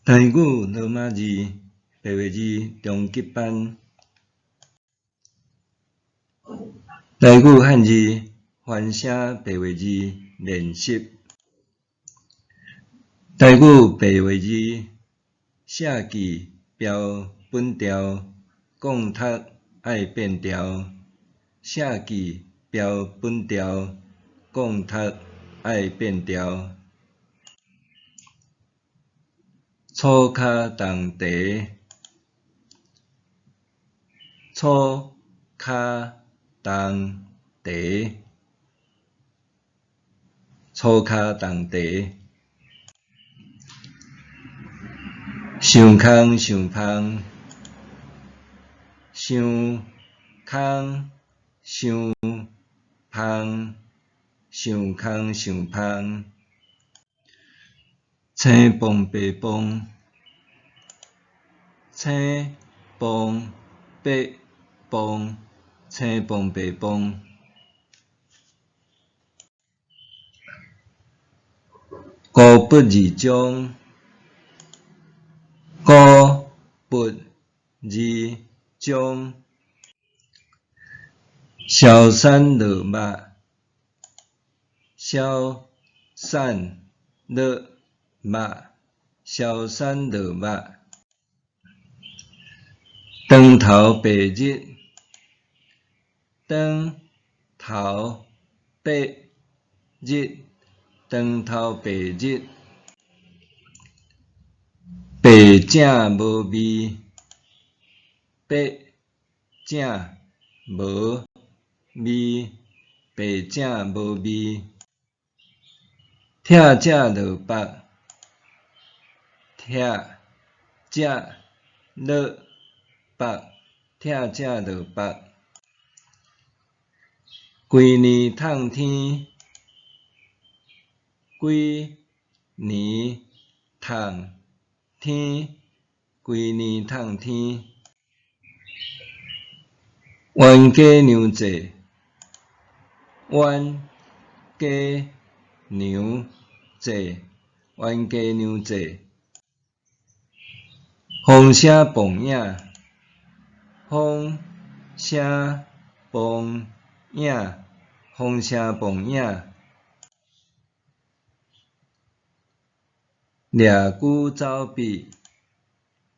台語羅馬字白話字中級班，台語漢字反聲白話字練習，台語白話字寫記標本調，講讀愛變調，寫記標本調，講讀愛變調。粗跤重蹄，粗跤重蹄，粗跤重蹄。想空想芳，想空想芳，想空想芳。青磅白磅，青磅白磅，青磅白磅。孤不二章，孤不二章。消散落肉，消散落肉，消散落肉。長頭白日，長頭白日，長頭白日。白正無味，白正無味，白正無味。拆食落腹，拆食落腹，拆食落腹。規年迵天，規年迵天，規年迵天。冤家娘濟，冤家娘濟，冤家娘濟。風聲磅影，風聲磅影，風聲磅影。掠龜走鱉，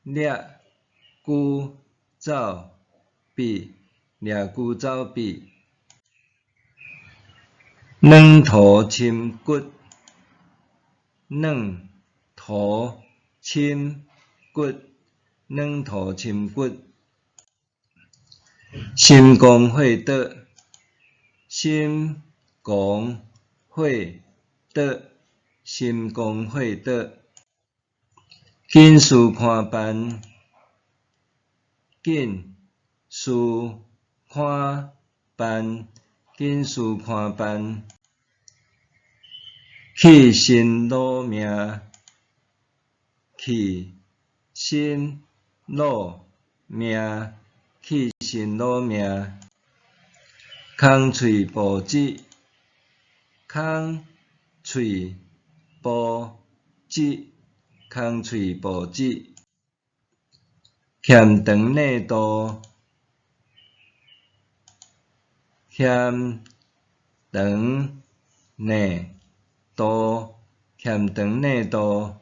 掠龜走鱉，掠龜走鱉。軟塗深骨，軟塗深骨，軟塗深骨。心光火燭，心光火燭，心光火燭。緊事看辦，緊事看辦，緊事看辦。去身攞命，去身攞命，去身攞命。空喙哺舌，空喙哺舌，空喙哺舌。嫌長領肚，嫌長領肚，嫌長領肚。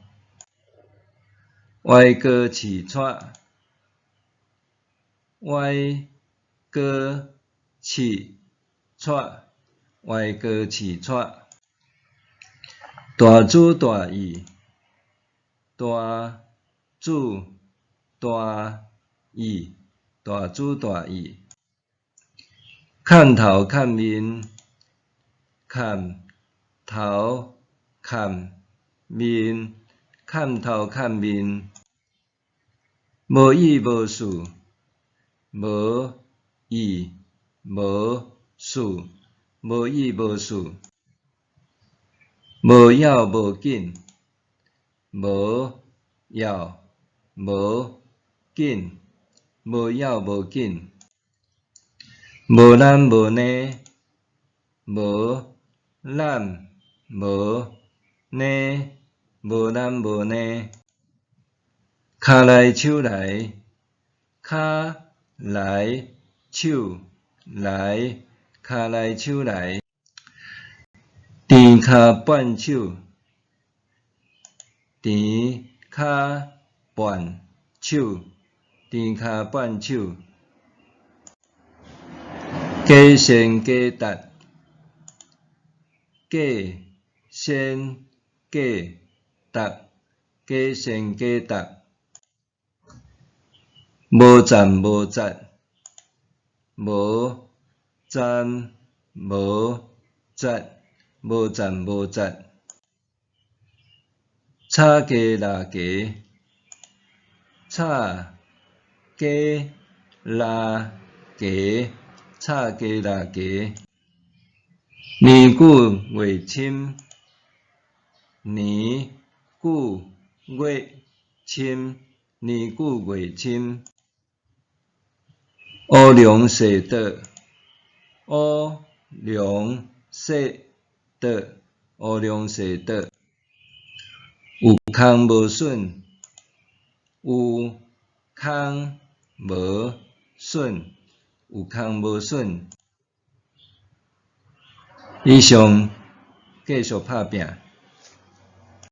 歪哥飼蔡，歪哥飼蔡，歪哥飼蔡。大主大意，大主大意，大主大意。崁頭崁面，崁頭崁面，崁頭崁面。無意無事，無意無事，無意無事。無要無緊，無要無緊，無要無緊。無男無女，無男無女，無男無女。跤來手來，跤來手來，跤來手來。甜跤絆手，甜跤絆手，甜跤絆手。假仙假達，假仙假達，假仙假達。無棧無節，無棧無節，無棧無節。炒雞抐雞，炒雞抐雞，炒雞抐雞。年久月深，年久月深，年久月深。烏龍踅桌，烏龍踅桌，烏龍踅桌。有空無筍，有空無筍，有空無筍。以上，繼續拍拚。